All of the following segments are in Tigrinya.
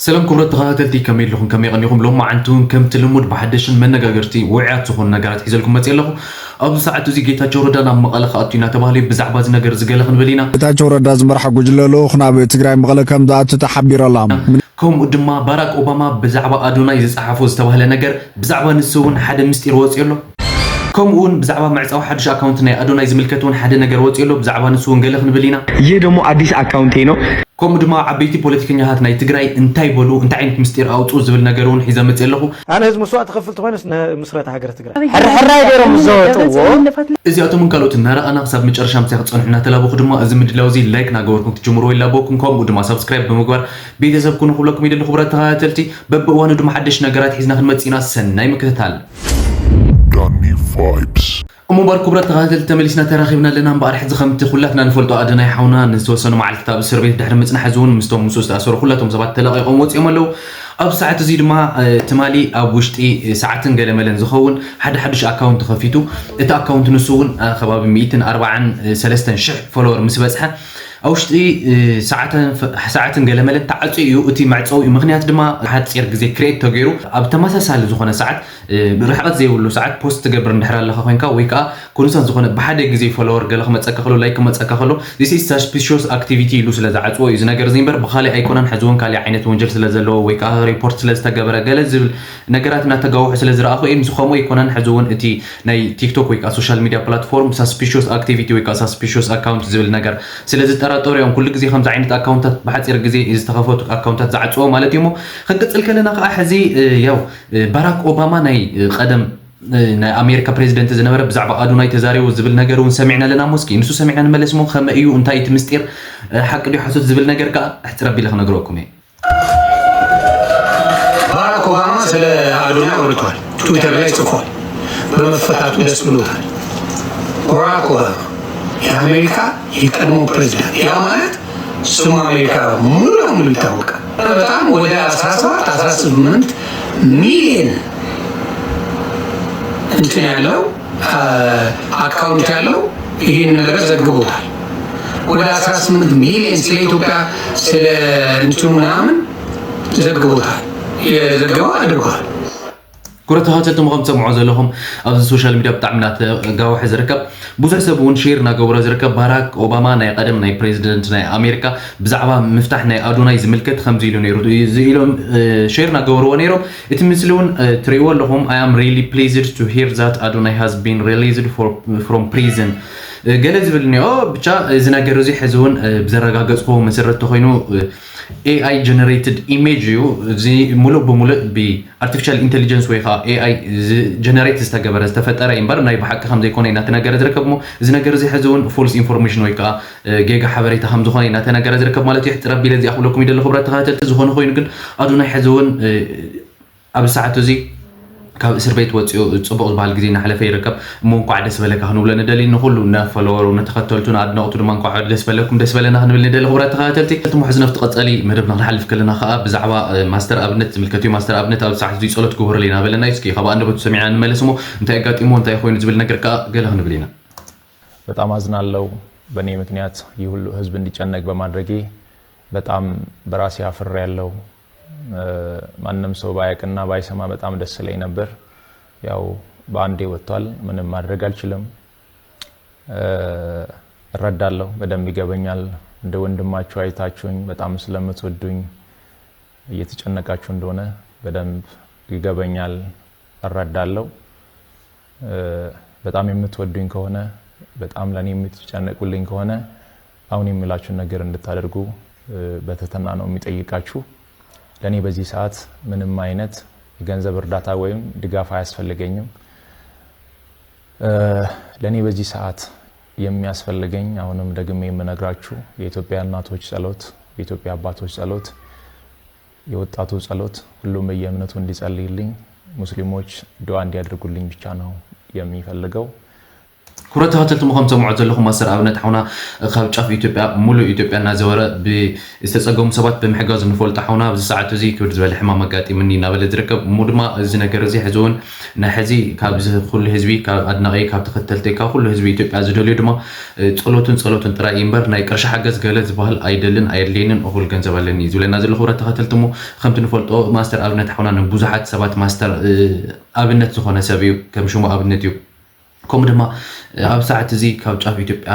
ሰላም ክቡራት ተኸታተልቲ፣ ከመይ ኣለኹም? ከመይ ቀኒኹም? ሎማዓንቲ እውን ከምቲ ልሙድ ብሓደሽን መነጋገርቲ ውዕያት ዝኾኑ ነገራት ሒዘልኩም መፅእ ኣለኹ። ኣብዚ ሰዓት እዚ ጌታቸው ረዳ ናብ መቐለ ክኣቱ እዩ እናተባህለ እዩ። ብዛዕባ እዚ ነገር እዚ ገለ ክንብል ኢና። ጌታቸው ረዳ ዝመርሓ ጉጅለ ልኡኽ ናብ ትግራይ መቐለ ከም ዝኣቱ ተሓቢሩ ኣሎ። ከምኡ ድማ ባራክ ኦባማ ብዛዕባ ኣዶናይ ዝፀሓፎ ዝተባህለ ነገር፣ ብዛዕባ ንሱ እውን ሓደ ምስጢር ወፂኡ ኣሎ። ከምኡ እውን ብዛዕባ መዕፃዊ ሓዱሽ ኣካውንት ናይ ኣዶናይ ዝምልከት እውን ሓደ ነገር ወፂኡ ኣሎ። ብዛዕባ ንሱ እውን ገለ ክንብል ኢና። ይህ ደግሞ አዲስ አካውንቴ ነው። ከምኡ ድማ ዓበይቲ ፖለቲከኛታት ናይ ትግራይ እንታይ በሉ፣ እንታይ ዓይነት ምስጢር ኣውፅኡ ዝብል ነገር እውን ሒዘ መፅእ ኣለኹ። ኣነ ህዝቢ መስዋእቲ ክኸፍል ተኾይነስ ንምስረታ ሃገረ ትግራይ ሕርሕራይ ገይሮም ምስ ዘወፅዎ እዚኣቶምን ካልኦት እናረኣና ክሳብ መጨረሻ ምሳይ ክትፀንሑ እናተላበኹ ድማ እዚ ምድላው እዚ ላይክ እናገበርኩም ክትጅምርዎ ይላበወኩም። ከምኡ ድማ ሳብስክራይብ ብምግባር ቤተሰብ ኩኑ ክብለኩም ይደሊ። ክቡራት ተኸታተልቲ፣ በብእዋኑ ድማ ሓደሽ ነገራት ሒዝና ክንመፅእ ኢና። ሰናይ ምክትታል። Danny Vibes. እሞ እምበኣር ክቡራት ተኸታተልቲ፣ ተመሊስና ተራኺብና ኣለና። እምበኣር ሕዚ ከምቲ ኩላትና ንፈልጦ ኣዶናይ ሓውና ንዝተወሰኑ መዓልትታት ኣብ እስር ቤት ድሕሪ ምጽናሕ፣ ሕዚ እውን ምስቶም ምስኡ ዝተኣሰሩ ኩላቶም ሰባት ተለቒቖም ወጺኦም ኣለዉ። ኣብዚ ሰዓት እዚ ድማ እ፣ ትማሊ ኣብ ውሽጢ እ፣ ሰዓትን ገለመለን ዝኸውን ሓደ ሓዱሽ ኣካውንት ከፊቱ። እቲ ኣካውንት ንሱ እውን እ፣ ከባቢ ሚእትን ኣርባዓን ሰለስተን ሽሕ ፎሎወር ምስ በጽሐ፣ ኣብ ውሽጢ እ፣ ሰዓትን ፈ- ሰዓትን ገለመለን ተዓጽዩ እዩ። እቲ መዕጸዊ ምኽንያት ድማ ሓጺር ግዜ ክሬት ተገይሩ ኣብ ተመሳሳሊ ዝኾነ ሰዓት እ፣ ርሕቐት ዘይብሉ ሰዓት ፖስት ትገብር እንድሕር ኣለኻ ኮይንካ፣ ወይ ከዓ ኮንስታንት ዝኾነ ብሓደ ግዜ ፎሎወር ገለ ክመፀካ ከሎ፣ ላይክ ክመፀካ ከሎ፣ this is suspicious activity ኢሉ ስለ ዝዓፅዎ እዩ እዚ ነገር እዚ እምበር ብካሊእ ኣይኮነን። ሕዚ እውን ካሊእ ዓይነት ወንጀል ስለ ዘለዎ ወይ ከዓ ሪፖርት ስለ ዝተገበረ ገለ ዝብል ነገራት እናተጋውሑ ስለ ዝረኣኹ እየ። ምስ ከምኡ ኣይኮነን። ሕዚ እውን እቲ ናይ ቲክቶክ ወይ ከዓ ሶሻል ሚድያ ፕላትፎርም suspicious activity ወይ ከዓ suspicious account ዝብል ነገር ስለ ዝጠራጠሩ እዮም ኩሉ ግዜ ከምዚ ዓይነት ኣካውንታት ብሓፂር ግዜ ዝተኸፈቱ ኣካውንታት ዝዓፅዎ ማለት እዩ። እሞ ክንቅፅል ከለና ከዓ ሕዚ እ፣ ያው እ፣ ባራክ ኦባማ ናይ እ፣ ቀደም እ፣ ናይ ኣሜሪካ ፕሬዚደንት ዝነበረ ብዛዕባ ኣዶናይ ተዛሪቡ ዝብል ነገር እውን ሰሚዕና ኣለና። ሞስኪ ንሱ ሰሚዕና ንመለስ እሞ ከመይ እዩ፣ እንታይ እቲ ምስጢር እ፣ ሓቂ ድዩ ሓሶት ዝብል ነገር ከዓ ሕፅር ኣቢለ ክነግረኩም እየ። ባራክ ኦባማ ስለ አዶናይ አውርቷል። ትዊተር ላይ ጽፏል። በመፈታቱ ደስ ብሎታል። ባራክ ኦባማ የአሜሪካ የቀድሞ ፕሬዚዳንት፣ ያ ማለት ስሙ አሜሪካ ሙሉ ለሙሉ ይታወቃል። በጣም ወደ አስራ ሰባት አስራ ስምንት ሚሊዮን እንትን ያለው አካውንት ያለው ይህን ነገር ዘግቦታል። ወደ አስራ ስምንት ሚሊዮን ስለ ኢትዮጵያ ስለ እንትኑ ምናምን ዘግቦታል። የዘገበው አድርጓል። ክቡራት ተኸታተልቲ፣ ከም ትሰምዑ ዘለኹም ኣብዚ ሶሻል ሚድያ ብጣዕሚ እናተጋወሐ ዝርከብ፣ ብዙሕ ሰብ እውን ሼር እናገበሮ ዝርከብ፣ ባራክ ኦባማ ናይ ቀደም ናይ ፕሬዚደንት ናይ ኣሜሪካ ብዛዕባ ምፍታሕ ናይ ኣዶናይ ዝምልከት ከምዚ ኢሉ ነይሩ። እዚ ኢሎም እ፣ ሼር እናገበርዎ ነይሮም። እቲ ምስሊ እውን እ፣ ትርእይዎ ኣለኹም። I am really pleased to hear that Adonai has been released for, from prison. እ፣ ገለ ዝብል እኒኦ። ብቻ እዚ ነገር እዚ ሕዚ እውን እ፣ ብዘረጋገፅኩዎ መሰረት ተኮይኑ እ፣ ኤ ኣይ generated image እዩ። እዚ ሙሉእ ብሙሉእ ብ artificial intelligence ወይ ከዓ ኤ ኣይ ጀነሬት ዝተገበረ ዝተፈጠረ እዩ እምበር ናይ ብሓቂ ከም ዘይኮነ እዩ እናተነገረ ዝርከብ። እሞ እዚ ነገር እዚ ሕዚ እውን ፎልስ ኢንፎርሜሽን ወይ ከዓ እ፣ ጌጋ ሓበሬታ ከም ዝኾነ እዩ እናተነገረ ዝርከብ ማለት እዩ። ሕፅር ኣቢለ እዚኣ ክብለኩም ይደሊ ክቡራት ተኸታተልቲ። ዝኾነ ኮይኑ ግን ኣዶናይ ሕዚ እውን እ፣ ኣብዚ ሰዓት እዚ ካብ እስር ቤት ወፂኡ ፅቡቕ ዝበሃል ግዜ እናሕለፈ ይርከብ። እሞ እንኳዕ ደስ በለካ ክንብሎ ንደሊ፣ ንኹሉ ንፎሎወሩ ንተኸተልቱ ንኣድነቕቱ ድማ እንኳዕ ደስ በለኩም ደስ በለና ክንብል ንደሊ ክቡራት ተኸታተልቲ። እሞ ሕዚ ናብቲ ቀፃሊ መደብና ክንሓልፍ ከለና ከዓ ብዛዕባ እ፣ ማስተር ኣብነት ዝምልከት እዩ። ማስተር ኣብነት ኣብዚ ሰዓት እዚ ጸሎት ግበሩለይ እናበለና እዩ። እስኪ ካብ ኣንደበቱ ሰሚዕና ንመለስ እሞ እንታይ ኣጋጢሞ እንታይ ኮይኑ ዝብል ነገር ከዓ ገለ ክንብል ኢና። በጣም አዝናለሁ። በእኔ ምክንያት ይህ ሁሉ ህዝብ እንዲጨነቅ በማድረጌ በጣም በራሴ አፍሬያለሁ። ማንም ሰው ባያቅና ባይሰማ በጣም ደስ ይለኝ ነበር። ያው በአንዴ ወጥቷል። ምንም ማድረግ አልችልም። እረዳለሁ፣ በደንብ ይገበኛል። እንደ ወንድማችሁ አይታችሁኝ በጣም ስለምትወዱኝ እየተጨነቃችሁ እንደሆነ በደንብ ይገበኛል፣ እረዳለሁ። በጣም የምትወዱኝ ከሆነ፣ በጣም ለኔ የምትጨነቁልኝ ከሆነ አሁን የምላችሁን ነገር እንድታደርጉ በትህትና ነው የሚጠይቃችሁ። ለኔ በዚህ ሰዓት ምንም አይነት የገንዘብ እርዳታ ወይም ድጋፍ አያስፈልገኝም። ለኔ በዚህ ሰዓት የሚያስፈልገኝ አሁንም ደግሜ የምነግራችሁ የኢትዮጵያ እናቶች ጸሎት፣ የኢትዮጵያ አባቶች ጸሎት፣ የወጣቱ ጸሎት፣ ሁሉም በየእምነቱ እንዲጸልይልኝ፣ ሙስሊሞች ዱዓ እንዲያደርጉልኝ ብቻ ነው የሚፈልገው። ክቡራት ተኸተልቲ፣ ምኸም ሰምዖ ዘለኹም ማስተር ኣብነት ሓውና ካብ ጫፍ ኢትዮጵያ ሙሉእ ኢትዮጵያ እናዘወረ ዝተጸገሙ ሰባት ብምሕጋዝ ንፈልጦ ሓውና፣ ኣብዚ ሰዓት እዚ ክብድ ዝበለ ሕማም ኣጋጢምኒ እናበለ ዝርከብ እሞ ድማ እዚ ነገር እዚ ሕዚ እውን ናይ ሕዚ ካብዚ ኩሉ ህዝቢ፣ ካብ ኣድናቂ፣ ካብ ተኸተልቲ፣ ካብ ኩሉ ህዝቢ ኢትዮጵያ ዝደልዩ ድማ ጸሎትን ጸሎትን ጥራይ እምበር ናይ ቅርሺ ሓገዝ ገለ ዝበሃል ኣይደልን ኣየድልየንን፣ እኹል ገንዘብ ኣለኒ እዩ ዝብለና ዘሎ። ክቡራት ተኸተልቲ፣ እሞ ከምቲ ንፈልጦ ማስተር ኣብነት ሓውና ንብዙሓት ሰባት ማስተር ኣብነት ዝኾነ ሰብ እዩ። ከም ሽሙ ኣብነት እዩ። ከምኡ ድማ ኣብ ሰዓት እዚ ካብ ጫፍ ኢትዮጵያ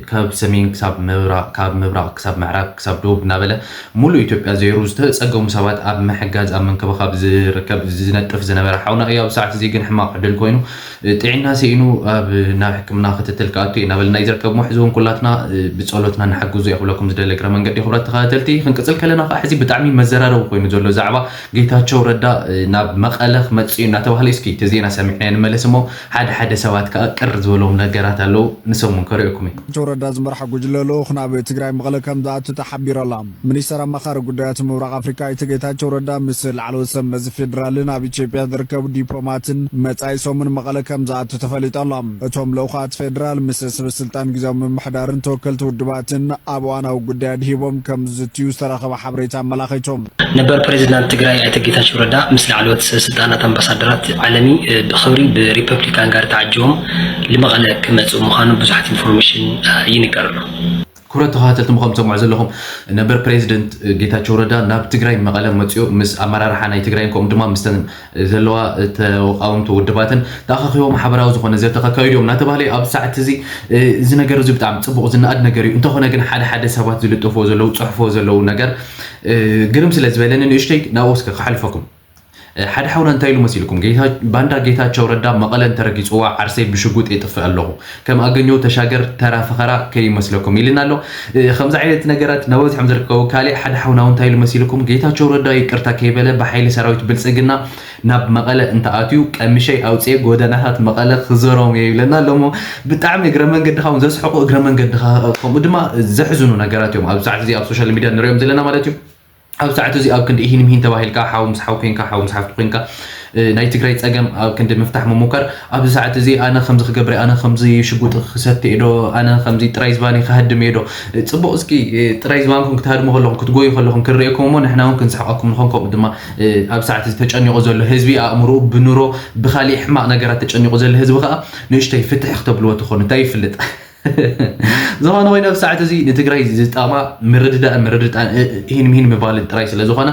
ካብ ሰሜን ክሳብ ምብራቕ፣ ካብ ምብራቕ ክሳብ ምዕራብ ክሳብ ደቡብ እናበለ ሙሉእ ኢትዮጵያ ዘይሩ ዝተጸገሙ ሰባት ኣብ ምሕጋዝ ኣብ ምንክብኻብ ዝርከብ ዝነጥፍ ዝነበረ ሓውና እዩ። ኣብ ሰዓት እዚ ግን ሕማቕ ዕድል ኮይኑ ጥዕና ስኢኑ ኣብ ናብ ሕክምና ክትትል ክኣቱ እዩ እናበልና እዩ ዝርከብ። ሕዚ እውን ኩላትና ብጸሎትና ንሓግዞ እየ ክብለኩም ዝደሊ እግረ መንገዲ። ክቡራት ተኸታተልቲ፣ ክንቅጽል ከለና ከዓ ሕዚ ብጣዕሚ መዘራረቢ ኮይኑ ዘሎ ዛዕባ ጌታቸው ረዳ ናብ መቐለ ክመጽእ እዩ እናተባህለ እስኪ እቲ ዜና ሰሚዕና ንመለስ እሞ ሓደ ሓደ ሰባት ከዓ ቅር ዝበሎም ነገራት ኣለዉ፣ ንሶም እውን ከርእየኩም እዩ። ጌታቸው ረዳ ዝመርሓ ጉጅለ ልኡኽ ናብ ትግራይ መቐለ ከም ዝኣቱ ተሓቢሩ ኣሎ። ሚኒስተር ኣማኻሪ ጉዳያት ምብራቕ ኣፍሪካ ኣይተ ጌታቸው ረዳ ምስ ላዕለዎት ሰብ መዚ ፌዴራልን ኣብ ኢትዮጵያ ዝርከቡ ዲፕሎማትን መጻኢ ሰሙን መቐለ ከም ዝኣቱ ተፈሊጡ ኣሎ። እቶም ልኡኻት ፌዴራል ምስ ሰብ ስልጣን ግዜያዊ ምምሕዳርን ተወከልቲ ውድባትን ኣብ እዋናዊ ጉዳይ ኣድሂቦም ከም ዝዝትዩ ዝተረኸበ ሓበሬታ ኣመላኺቱ። ነበር ፕሬዚዳንት ትግራይ ኣይተ ጌታቸው ረዳ ምስ ላዕለዎት ሰብ ስልጣናት ኣምባሳደራት ዓለሚ ብኽብሪ ብሪፐብሊካን ጋርድ ተዓጂቦም ልመቐለ ክመፅኡ ምዃኑ ብዙሓት ኢንፎርሜሽን ይንገር ኣሎ። ክቡራት ተኸታተልቲ፣ ምኸም ትሰምዑ ዘለኹም ነበር ፕሬዚደንት ጌታቸው ረዳ ናብ ትግራይ መቐለ መፅኡ ምስ ኣመራርሓ ናይ ትግራይን ከምኡ ድማ ምስተን ዘለዋ ተቃወምቲ ውድባትን ተኣኻኺቦም ሓበራዊ ዝኾነ ዘተ ከካይዱ እዮም እናተባህለ እዩ። ኣብ ሰዓት እዚ እዚ ነገር እዚ ብጣዕሚ ፅቡቕ ዝነኣድ ነገር እዩ። እንተኾነ ግን ሓደ ሓደ ሰባት ዝልጥፍዎ ዘለዉ፣ ፅሕፍዎ ዘለዉ ነገር ግርም ስለ ዝበለኒ ንእሽተይ ናብኡ እስከ ክሓልፈኩም። ሓደ ሓውና እንታይ ኢሉ መሲልኩም? ጌታ-፣ ባንዳ ጌታቸው ረዳ መቐለ እንተረጊፅዋ ዓርሰይ ብሽጉጥ የጥፍእ ኣለኹ። ከም ኣገኘሁ ተሻገር ተራ ፈኸራ ከይመስለኩም ኢልና ኣሎ። እ፣ ከምዚ ዓይነት ነገራት እናበዝሖም ዝርከቡ ካልእ ሓደ ሓውና እውን እንታይ ኢሉ መሲልኩም? ጌታቸው ረዳ ይቅርታ ከይበለ ብሓይሊ ሰራዊት ብልጽግና ናብ መቐለ እንተኣትዩ ቀሚሸይ ኣውፅኤ ጎደናታት መቐለ ክዞሮም እየ ይብለና ኣሎ። እሞ ብጣዕሚ እግረ መንገድኻ እውን ዘስሕቁ እግረ መንገድኻ ከምኡ ድማ ዘሕዝኑ ነገራት እዮም ኣብ ሰዓት እዚ ኣብ ሶሻል ሚድያ ንሪኦም ዘለና ማለት እዩ። ኣብ ሰዓት እዚ ኣብ ክንዲ ኢሂን ምሂን ተባሂልካ ሓው ምስ ሓው ኮይንካ ሓው ምስ ሓፍቲ ኮይንካ እ፣ ናይ ትግራይ ፀገም ኣብ ክንዲ ምፍታሕ ምሙከር ኣብዚ ሰዓት እዚ ኣነ ከምዚ ክገብር እየ፣ ኣነ ከምዚ ሽጉጥ ክሰቲ እየ ዶ፣ ኣነ ከምዚ ጥራይ ዝባነይ ክሃድም እየ ዶ? እ፣ ፅቡቕ እስኪ እ፣ ጥራይ ዝባንኩም ክትሃድሙ ከለኹም ክትጎዩ ከለኹም ክንርእየኩም እሞ ንሕና እውን ክንስሕቐኩም ንኾን። ከምኡ ድማ እ፣ ኣብ ሰዓት እዚ ተጨኒቑ ዘሎ ህዝቢ ኣእምርኡ ብኑሮ ብካሊእ ሕማቕ ነገራት ተጨኒቑ ዘሎ ህዝቢ ከዓ ንእሽተይ ፍትሕ ክተብልዎ ትኾኑ እንታይ ይፍልጥ። ዝኾነ ኮይኑ ኣብ ሰዓት እዚ ንትግራይ ዝጠቕማ ምርድዳእ ምርድዳእ እ- እ- ሂን ምሂን ምባልን ጥራይ ስለ ዝኾነ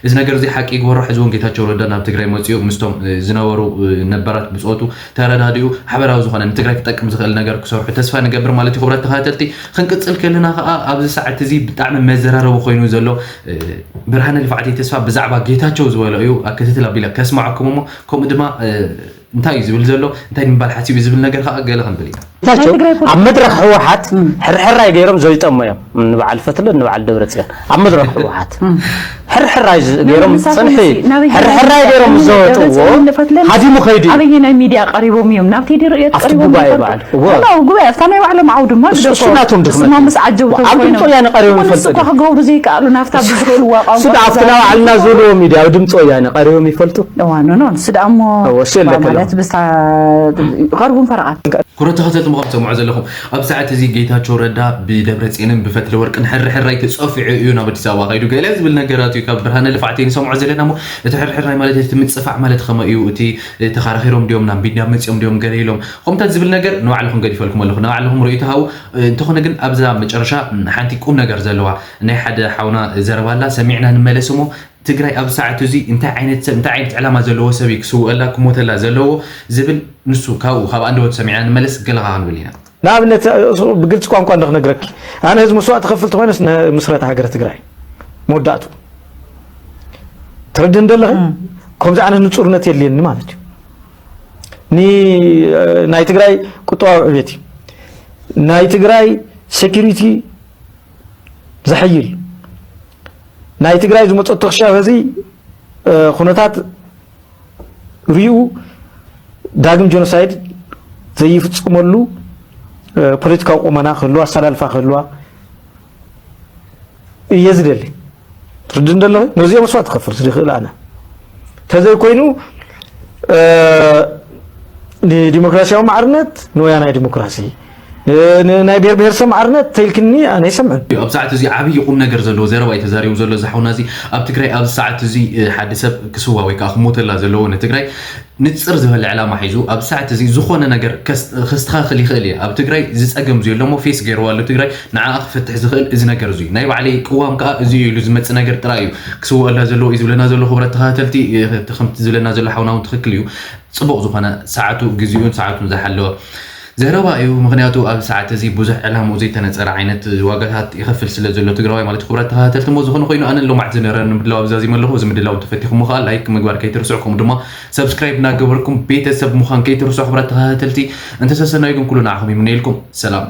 እዚ ነገር እዚ ሓቂ ይግበሮ። ሕዚ እውን ጌታቸው ረዳ ናብ ትግራይ መፂኡ ምስቶም እ፣ ዝነበሩ እ፣ ነበራት ብፆቱ ተረዳዲኡ ሓበራዊ ዝኾነ ንትግራይ ክጠቅም ዝኽእል ነገር ክሰርሑ ተስፋ ንገብር ማለት እዩ። ክቡራት ተኸታተልቲ ክንቅፅል ከለና ከዓ ኣብዚ ሰዓት እዚ ብጣዕሚ መዘራረቢ ኮይኑ ዘሎ እ፣ ብርሃነ ልፍዓተይ ተስፋ ብዛዕባ ጌታቸው ዝበሎ እዩ። ኣክትትል ኣቢለ ከስማዓኩም እሞ ከምኡ ድማ እ፣ እንታይ እዩ ዝብል ዘሎ እንታይ ንምባል ሓሲቡ ዝብል ነገር ከዓ ገለ ክንብል ኢና። ጌታቸው ኣብ መድረኽ ህወሓት ሕርሕራይ ገይሮም ዘይጠሙ እዮም። ንበዓል ፈትለ ንበዓል ደብረፅዮን ኣብ መድረኽ ህወሓት ሕርሕራይ ዝ- ገይሮም ንሳቶም ፅንሒ ሕርሕራይ ገይሮም ዝዘወጥዎ ሃዲሙ ከይዱ እዩ። ኣበየናይ ሚድያ ቀሪቦም እዮም ናብ ቴዲ ርእዮት ኣብቲ ቀሪቦም ጉባኤ ይፈልጡ? በዓል እወ። ላ ጉባኤ ኣብታ ናይ ባዕሎም ዓውዲ እማ እሱ- እሱ ግደፎ ናቶም ድኽመት ንስማ እዩ። ምስ ዓጀቡ ኣብ ድምፂ ተዝኮይኖም ወያነ ቀሪቦም እሞ ይፈልጡ ንስኳ ድዮም? ክገብሩ ዘይከኣሉ ናብታ ብዙሕኡ ልዋቃ እሱ ዳ ኣብቲ ናይ ባዕልና ዝብልዎ ሚድያ ኣብ ድምፂ ወያነ ቀሪቦም ይፈልጡ። እዋ ኖ ኖ ንሱ ደኣ እሞ እወ፣ እሱ የለ ማለት ከለኹ። ብስታ ቀርቡን ፈረቓን ክቡራት ተኸተልቲ ምዃን ትሰምዑ ዘለኹም ኣብ ሰዓት እዚ ጌታቸው ረዳ ብደብረፅዮንን ብፈትለ ወርቅን ሕርሕራይ ተፀፊዑ እዩ ናብ ኣዲስ ኣበባ ከይዱ ገለ ዝብል ነገራት እዩ ካብ ብርሃነ ልፍዓተይ ንሰምዖ ዘለና እሞ እቲ ሕርሕራይ ማለት እቲ ምፅፋዕ ማለት ከመይ እዩ እቲ ተኻራኺሮም ድዮም ናብ ሚድያ መፂኦም ድዮም ገለ ኢሎም ከምታት ዝብል ነገር ንባዕልኹም ገዲፈልኩም ኣለኹ ንባዕልኹም ርእይቶ ሃቡ እንተኾነ ግን ኣብዛ መጨረሻ ሓንቲ ቁም ነገር ዘለዋ ናይ ሓደ ሓውና ዘረባ ኣላ ሰሚዕና ንመለስ እሞ ትግራይ ኣብ ሰዓት እዚ እንታይ ዓይነት ሰብ እንታይ ዓይነት ዕላማ ዘለዎ ሰብ እዩ ክስውአላ ክሞተላ ዘለዎ ዝብል ንሱ ካብኡ ካብ ኣንደበቱ ሰሚዕና ንመለስ ገለኻ ክንብል ኢና። ንኣብነት ብግልፂ ቋንቋ እንዶ ክነግረኪ ኣነ ህዝቢ መስዋእቲ ከፍል ተኮይነስ ንምስረታ ሃገረ ትግራይ መወዳእቱ ትረድእ እንደለኸ ከምዚ ዓይነት ንፁርነት የድልየኒ ማለት እዩ። ናይ ትግራይ ቁጠባዊ ዕቤት እዩ ናይ ትግራይ ሴኪሪቲ ዘሐይል ናይ ትግራይ ዝመፀቶ ክሻብ ሕዚ ኩነታት ሪኡ ዳግም ጀኖሳይድ ዘይፍፀመሉ ፖለቲካዊ ቁመና ክህልዋ ኣሰላልፋ ክህልዋ እየ ዝደሊ ትርድ እንደለ ነዚኦም መስዋዕት ትከፍል ዝኽእል ኣነ ተዘይኮይኑ ንዲሞክራሲያዊ ማዕርነት ንወያናይ ዲሞክራሲ፣ ን- ን- ናይ ብሔር ብሔረሰብ ማዕርነት ተይልክኒ ኣነ ይሰምዕን። ኣብ ሰዓት እዚ ዓብዪ ቁም ነገር ዘለዎ ዘረባ እዩ ተዛሪቡ ዘሎ እዚ ሓውና እዚ። ኣብ ትግራይ ኣብዚ ሰዓት እዚ ሓደ ሰብ ክስዋ ወይ ከዓ ክሞተላ ዘለዎ ንትግራይ ንፅር ዝበለ ዕላማ ሒዙ ኣብ ሰዓት እዚ ዝኾነ ነገር ከስተኻኽል ይኽእል እዩ። ኣብ ትግራይ ዝፀገም ዝየሎ ሞ ፌስ ገይርዋ ኣሎ ትግራይ ንዓ ክፈትሕ ዝኽእል እዚ ነገር እዚ ናይ ባዕለይ ቅዋም ከዓ እዚ ኢሉ ዝመፅእ ነገር ጥራይ እዩ። ክስወላ ዘለዎ እዩ ዝብለና ዘሎ ክብረት ተኸታተልቲ፣ ከምቲ ዝብለና ዘሎ ሓውና እውን ትኽክል እዩ። ፅቡቕ ዝኾነ ሰዓቱ ግዜኡን ሰዓቱን ዝሓለወ ዘረባ እዩ። ምክንያቱ ኣብ ሰዓት እዚ ብዙሕ ዕላምኡ ዘይተነፀረ ዓይነት ዋጋታት ይኸፍል ስለ ዘሎ ትግራዋይ ማለት ክብረት ተኸታተልቲ ሞ ዝኾነ ኮይኑ ኣነ ሎማዕቲ ዝነበረ ንምድላው ኣብዛዚ መለኹ። እዚ ምድላው ተፈቲኹም ከዓ ላይክ ምግባር ከይትርስዑ፣ ከምኡ ድማ ሰብስክራይብ እናገበርኩም ቤተሰብ ምዃን ከይትርስዑ ክብረት ተኸታተልቲ። እንተሰሰናዩ ግን ኩሉ ንዓኹም ይምነየልኩም። ሰላም።